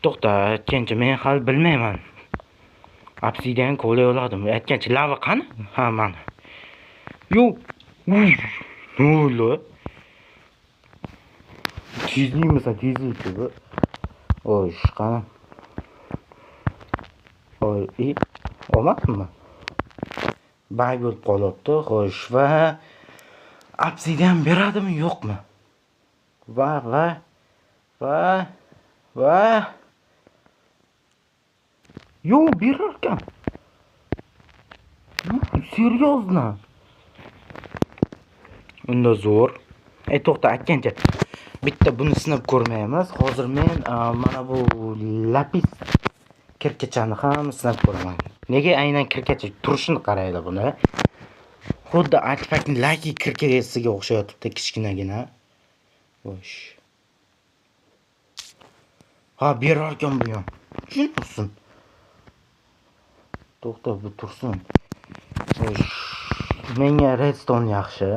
to'xta, aytgancha men hali bilmayman. Obsidian qo'lay oladim. Aytgancha lava qani? Ha, mana. Yo'q. Uy, nima? Tezlikmisan, tezlik bu. Xo'sh, qani. Oy, olmadimmi? Bag bo'lib qolyapti. Xo'sh, va obsidian beradimi, yo'qmi? Va va va va yo'q, berar ekan. Серьезно? Unda zo'r. To'xta, aytgancha bitta buni sinab ko'rmaymiz. Hozir men mana bu lapis kirkachani ham sinab ko'raman. Nega aynan kirkacha turishini qaranglar buni. Xuddi artefaktning Lucky kirkasiga o'xshayotibdi, kichkinagina. Xo'sh. Ha, berar ekan bu ham. Tushunsin. To'xta, bu tursin. Xo'sh. Menga redstone yaxshi.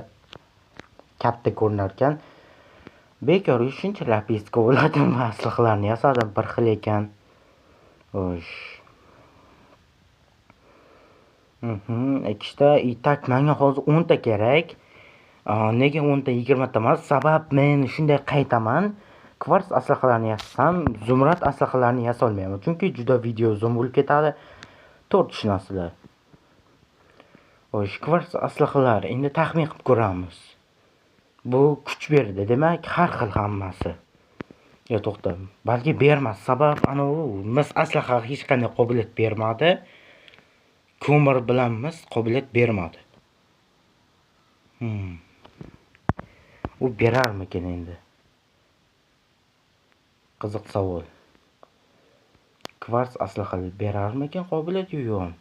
Katta ko'rinar ekan. Bekorga shuncha lapiska bo'ladim va aslahalarni yasadim, bir xil ekan. Xo'sh. Ikkita. Tak, menga hozir 10 ta kerak. Nega 10 ta, 20 ta emas? Sabab men shunday qaytaman. Kvarts aslahalarni yasasam, zumrad aslahalarni yasa olmayman. Chunki juda video uzun bo'lib ketadi. To'rt tushunasizlar. Xo'sh, kvarts aslahalar endi taxmin qilib ko'ramiz. Bu kuch berdi, demak har xil hammasi. Yo, to'xta, balki bermas. Sabab ana u mis aslaha hech qanday qobiliyat bermadi. Ko'mir bilan mis qobiliyat bermadi. U berarmikin endi? Qiziq savol. Kvarts aslaha berarmikin qobiliyat yo'q?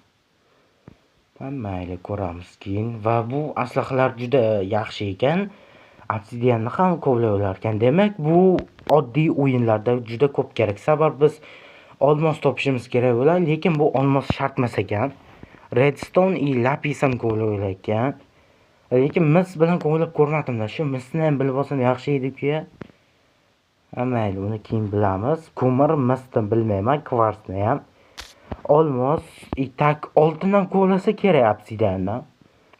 Mayli, ko'ramiz keyin. Va bu aslahalar juda yaxshi ekan. Obsidianni ham ko'plab olar ekan. Demak, bu oddiy o'yinlarda juda ko'p kerak. Sabab biz olmos topishimiz kerak bo'ladi, lekin bu olmos shart emas ekan. Redstone и lapis ham ko'plab olar ekan. Lekin mis bilan ko'plab ko'rmadim-da. Shu misni ham bilib olsam yaxshi edi-ku. Mayli, uni keyin bilamiz. Ko'mir, misni bilmayman, kvarsni ham. Olmos, tak oltin ham ko'plasa kerak obsidiandan.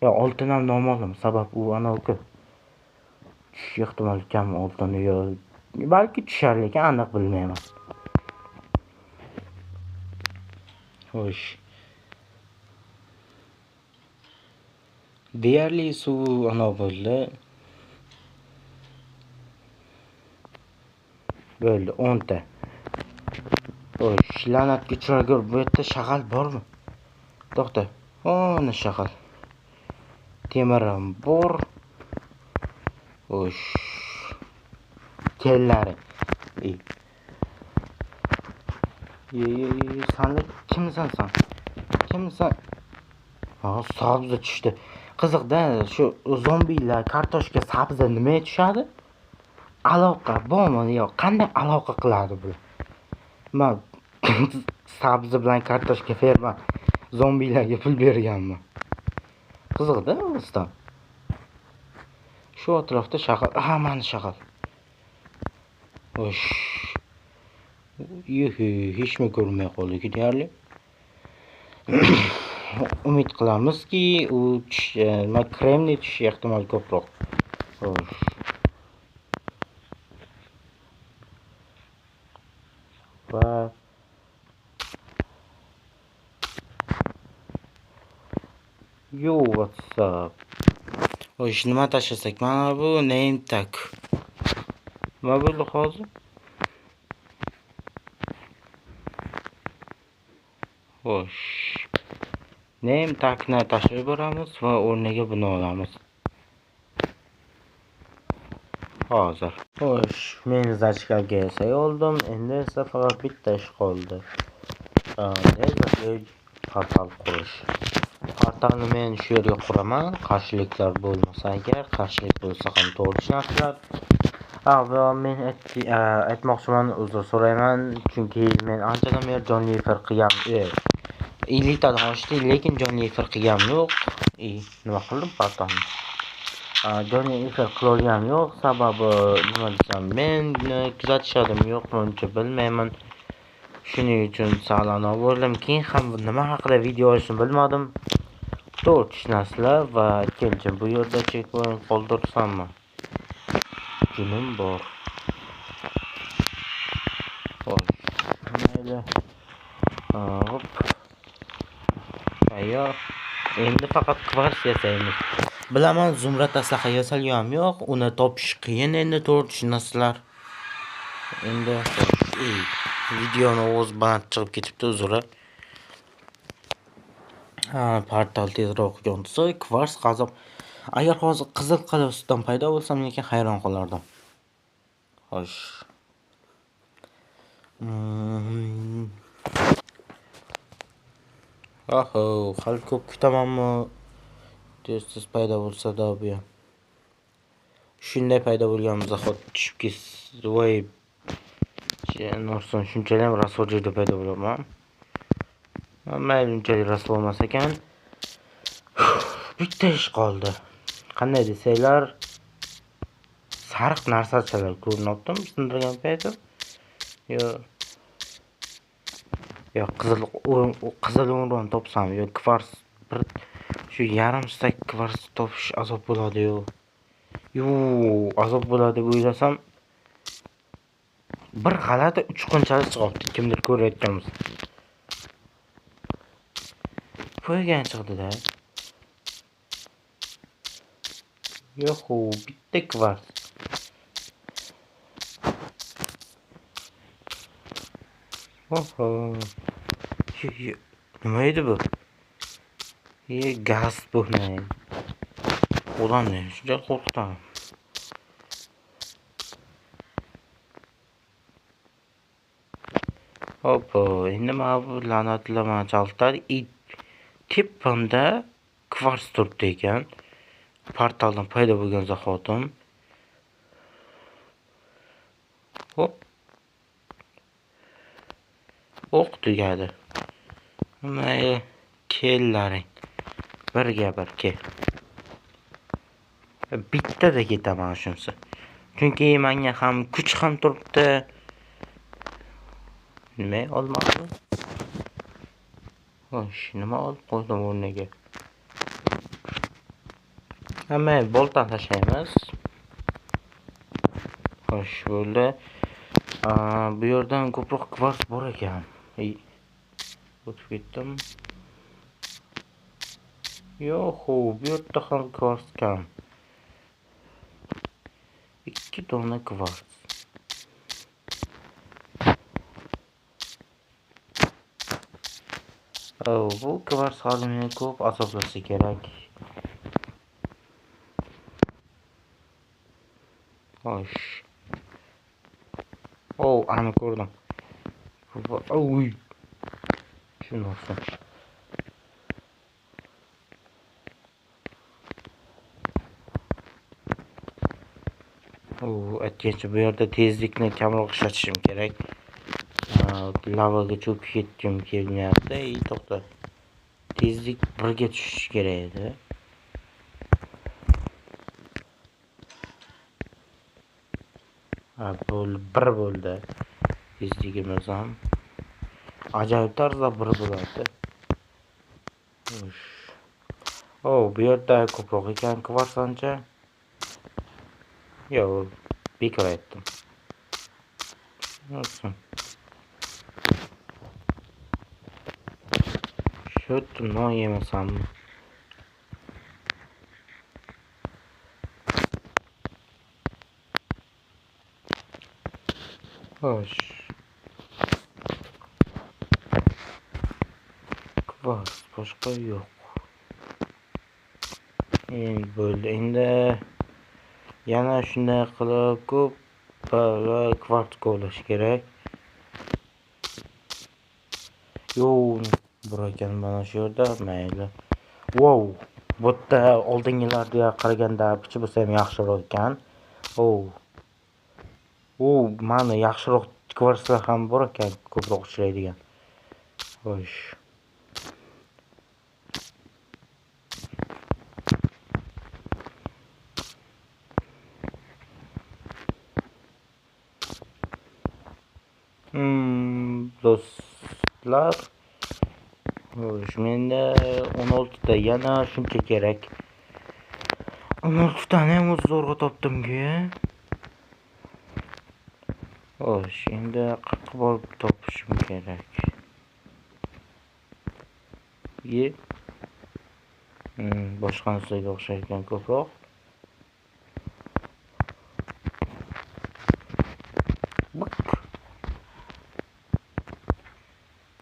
Yo, oltin ham noma'lum, sabab u anavi-ku. Tushish ehtimoli kam oltin yo balki tushar, lekin aniq bilmayman. Xo'sh. Deyarli suv ana bo'ldi. Bo'ldi, 10 ta. Xo'sh, la'natga uchragur, bu yerda shag'al bormi? To'xta. Ona shag'al. Temirim bor. Xo'sh. Kellari. San kimsan san? Kimsan? Ha, sabzi tushdi. Qiziqda, shu zombilar kartoshka, sabzi nimaga tushadi? Aloqa bormi yo'q? Qanday aloqa qiladi bular? Men sabzi bilan kartoshka ferma zombilarga pul berganman. Qiziqda, rostdan. Shu atrofda shag'al, ha, mana shag'al. Xo'sh. Yuhu, hech nima ko'rinmay qoldi deyarli. Umid qilamizki, u nima kremniy tushishi ehtimol ko'proq. Xo'sh. Va yo, what's up? Xo'sh, nima tashlasak? Mana bu name tag. Nima bo'ldi hozir? Xo'sh. Name tagni tashlab yuboramiz va o'rniga buni olamiz. Hozir. Xo'sh, men zachkalga yasay oldim. Endi esa faqat bitta ish qoldi. Portal qurish. Portalni men shu yerga quraman. Qarshiliklar bo'lmasa agar, qarshilik bo'lsa ham to'g'ri tushunasizlar. Va men aytmoqchiman, uzr so'rayman, chunki men anchadan beri jonli efir qilgan, elitadan oshdi, lekin jonli efir qilganim yo'q. Nima qildim portalni? Jonli efir qila olganim yo'q, sababi nima desam, meni kuzatishadimi yo'qmi uncha bilmayman. Shuning uchun sal anavi bo'ldim. Keyin ham nima haqida video olishni bilmadim. To'g'ri tushunasizlar va ikkinchi bu yerda checkpoint qoldirsammi? Junim bor. Xo'sh, mayli. Hop. Tayyor. Endi faqat kvars yasaymiz. Bilaman, zumrad aslaha yasalgan yo'q, uni topish qiyin endi, to'g'ri tushunasizlar. Endi videoni ovoz baland chiqib ketibdi, uzr. Ha, portal tezroq yonsa, kvars qazib. Agar hozir qizil qila ustidan paydo bo'lsam, lekin hayron qolardim. Xo'sh. Oho, hali ko'p kutamanmi? Tez-tez paydo bo'lsa-da bu ham. Shunday paydo bo'lgan zahot tushib ketsa, voy. Norson shunchalik ham rasvo joyda paydo bo'laman. Mayli, unchalik rasvo emas ekan. Bitta ish qoldi. Qanday desanglar, sariq narsachalar ko'rinyaptimi sindirgan paytim? Yo, yo qizil o'nron topsam, yo kvars bir shu yarim stak kvars topish azob bo'ladi-yu. Yo, azob bo'ladi deb o'ylasam, bir g'alati uchqunchalik chiqibdi, kimdir ko'rayotgan bo'lsa. Qo'ygan chiqdi-da. Yo'q, bitta kvars. Oho. Nima edi bu? Gaz bu ne? Ulan ne? Shuncha qo'rqdim. Hoppa, endi mana bu la'natlar meni chalg'itadi. Tepamda kvars turibdi ekan. Portaldan paydo bo'lgan zahotim. Hop. O'q tugadi. Mayli, kellaring. Birga bir kel. Bittada ketaman shunisi. Chunki menga ham kuch ham turibdi. Nima olmadi? Xo'sh, nima olib qo'ydim o'rniga? Hamma bolta tashlaymiz. Xo'sh, bo'ldi. Bu yerdan ko'proq kvars bor ekan. O'tib ketdim. Yo'q, bu yerda ham kvars kam. 2 dona kvars. Bu kvars hali meni ko'p azoblasa kerak. Xo'sh. Ani ko'rdim. Oy. Shuni olsin. Aytgancha bu yerda tezlikni kamroq ishlatishim kerak. Lavaga cho'kib ketgim kelmayapti. To'xta. Tezlik birga tushishi kerak edi. Ha, bir bo'ldi. Tezligimiz ham ajoyib tarzda bir bo'ladi. Bu yerda ko'proq ekan kvars ancha. Yo'q, bekor aytdim. Olsun. Shu non yemasammi? Xo'sh. Kvars boshqa yo'q. Endi bo'ldi. Endi yana shunday qilib ko'p kvars kovlash kerak. Yo'q, bor ekan mana shu yerda, mayli. Wow, bu yerda oldingilarga qaraganda picha bo'lsa ham yaxshiroq ekan. Mana yaxshiroq kvarslar ham bor ekan, ko'proq uchraydigan. Xo'sh. Do'stlar, xo'sh, menda 16 ta yana shuncha kerak. 16 tani ham o'zi zo'rg'a topdimki. Xo'sh, endi qayerga borib topishim kerak? Ye. Boshqa narsaga o'xshayotgan ko'proq.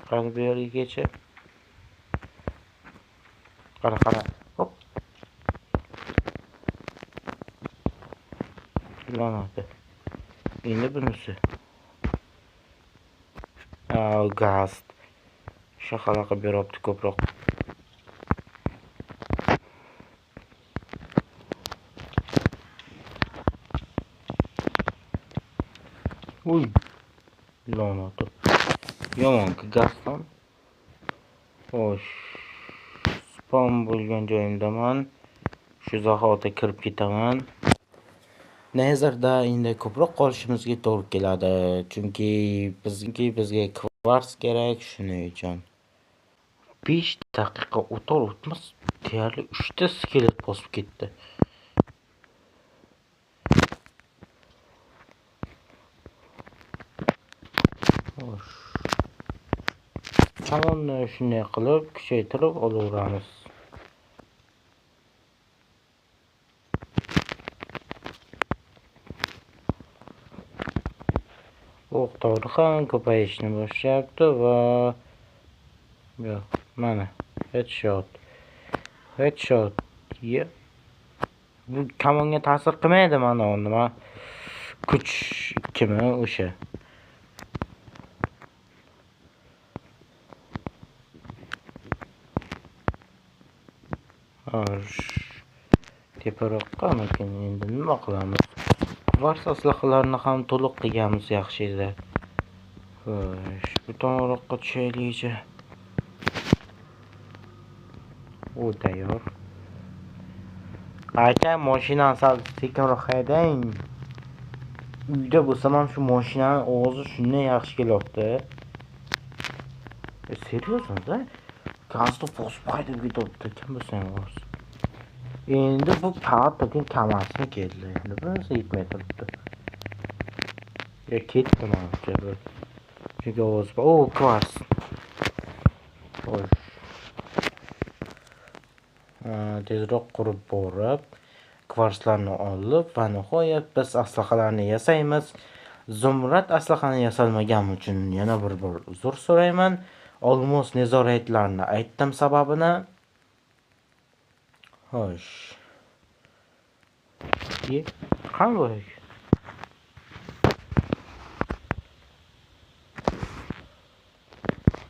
Qani bu yerga kecha. Qara, qara. Hop. La'nati. Endi bunisi. Gaz. Shahara qilib beryapti ko'proq. Uy. La'nati. Yomonki gazdan. Xo'sh. Spam bo'lgan joyimdaman. Shu zahoti kirib ketaman. Netherda endi ko'proq qolishimizga to'g'ri keladi. Chunki bizga kvars kerak, shuning uchun. 5 daqiqa o'tar o'tmas deyarli 3 ta skelet bosib ketdi. Xo'sh. Kamonni shunday qilib kuchaytirib olaveramiz. O'q-dori ham ko'payishni boshlayapti va yo'q, mana headshot. Headshot. Ye. Bu kamonga ta'sir qilmaydi mana u nima? Kuch 2mi o'sha. Xo'sh. Teparoqqamikin endi nima qilamiz? Kvars aslahalarni ham to'liq qilganimiz yaxshi edi. Xo'sh, bu tomonroqqa tushaylikchi. U tayyor. Aka, mashinani sal sekinroq haydang. Uyda bo'lsam ham shu mashinaning ovozi shunday yaxshi kelyapti. Seriyozmi-da? Gazni bosib haydab ketyapti. Kim bo'lsa ham ovoz. Endi bu to'kin kamasini keldi. Endi bunisi yetmay turibdi. Ya ketdi manimcha bu. Chunki ovoz bor. O, kvars. Xo'sh. Tezroq qurib borib, kvarslarni olib va nihoyat biz aslahalarni yasaymiz. Zumrad aslahani yasalmagani uchun yana bir bor uzr so'rayman. Olmos nezoratlarni aytdim sababini. Xo'sh. Qani bu?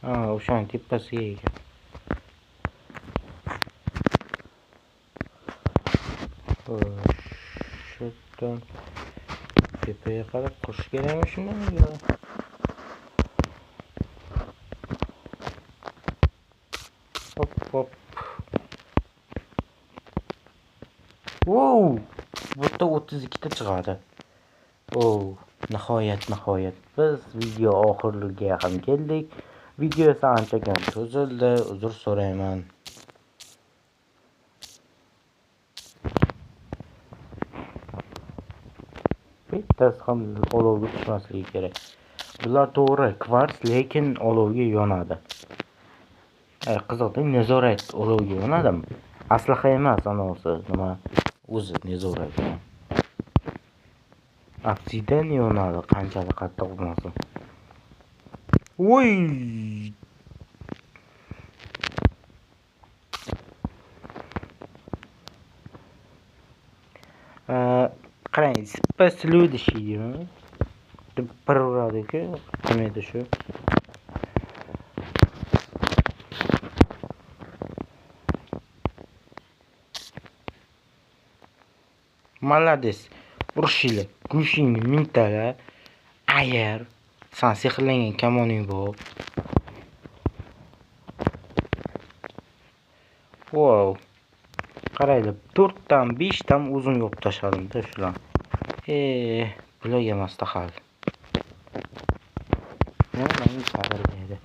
Ha, o'shani tepasiga ekan. Xo'sh, shu yerdan tepaga qarab qurish kerakmi shundan yo? Hop, hop. Wow! Bu yerda 32 ta chiqadi. Oh, nihoyat, nihoyat biz video oxiriga yaqin keldik. Video esa anchagina cho'zildi, uzr so'rayman. Bittasi ham olovga tushmasligi kerak. Bular to'g'ri kvars, lekin olovga yonadi. Qiziqda, nezorat olovga yonadimi? Aslaha emas, anavisi nima o'zi nezorat. Obsidian yonadi, qanchalik qattiq bo'lmasin. Voy! Qarang, следующий deymi? Deb bir uradi-ku, kim edi shu? Молодец. Urushinglar. Go'shingni mingtala ayir. San sehrlangan kamoning bor. Wow. Qaranglar, 4 dan 5 dan o'zim yopib tashladim-da shularni. Bular emasdi hali. Nima menga chaqirmaydi.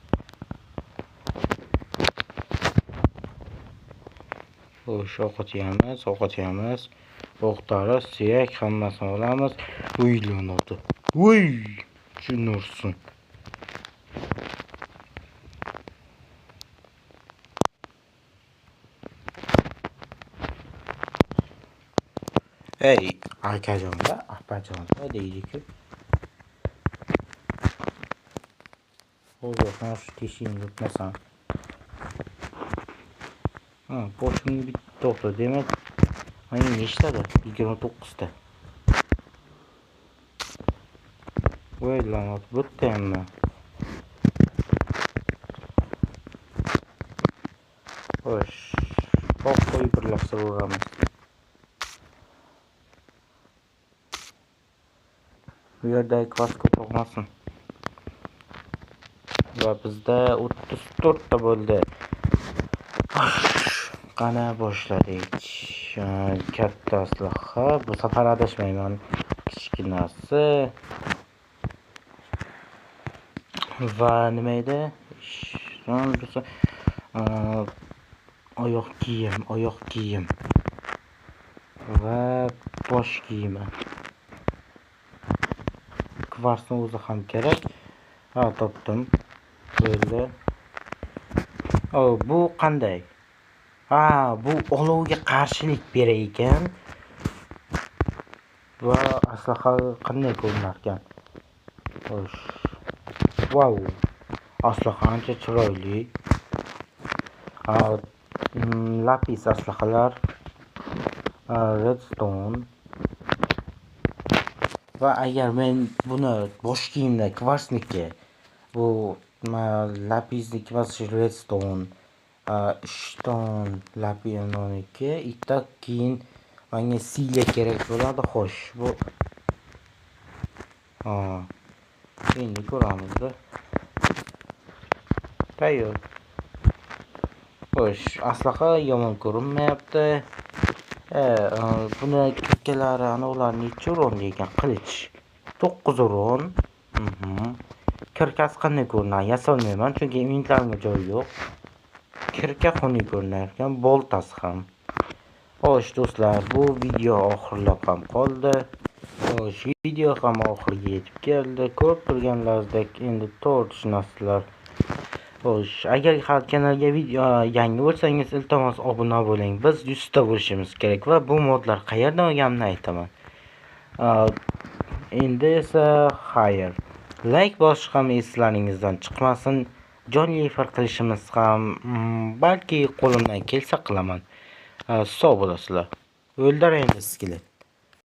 Xo'sh, ovqat yeymiz, ovqat yeymiz. O'qtari, suyak hammasini olamiz. Uylanadi. Voy, tushunursin. Ey, akajonlar, opajonlar deydi-ku. Hozir mana shu teshigimni o'tmasam. Ha, boshimga bitta to'xta, demak, menga nechtada? 29 ta. Voy la'nat, bittaymi? Xo'sh, qo'yib birlashtiraveramiz. Bu yerda kvas ko'p olmasin. Va bizda 34 ta bo'ldi. Qani boshladik. Katta aslaha. Bu safar adashmayman. Kichkinasi. Va nima edi? Oyoq kiyim, oyoq kiyim va bosh kiyimi. Kvarsni o'zi ham kerak. Ha, topdim. Bo'ldi. Bu qanday? Ha, bu olovga qarshilik berar ekan. Va aslaha qanday ko'rinar ekan? Xo'sh. Vau. Aslaha ancha chiroyli. Lapis aslahalar, redstone. Va agar men buni bosh kiyimda kvarsniki, bu lapisniki va redstone, ishton lapisniki, ikkita keyin menga siyla kerak bo'ladi. Xo'sh, bu endi ko'ramizda. Tayyor. Xo'sh, aslaha yomon ko'rinmayapti. Buni kirkalari, ana ular necha uron degan qilich? 9 uron. Kirkasi qanday ko'rinadi? Yasolmayman, chunki inventarimga joy yo'q. Kirka xunuk ko'rinar ekan, boltasi ham. Xo'sh do'stlar, bu video oxirlab ham qoldi. Xo'sh, video ham oxiriga yetib keldi. Ko'rib turganlaringizdek, endi to'g'ri tushunasizlar. Xo'sh, agar hali kanalga video yangi bo'lsangiz, iltimos obuna bo'ling. Biz 100 ta bo'lishimiz kerak va bu modlar qayerdan olganimni aytaman. Endi esa xayr. Like bosish ham eslaringizdan chiqmasin. Jonli efir qilishimiz ham balki qo'limdan kelsa qilaman. Sog' bo'lasizlar. O'ldir endi skelet.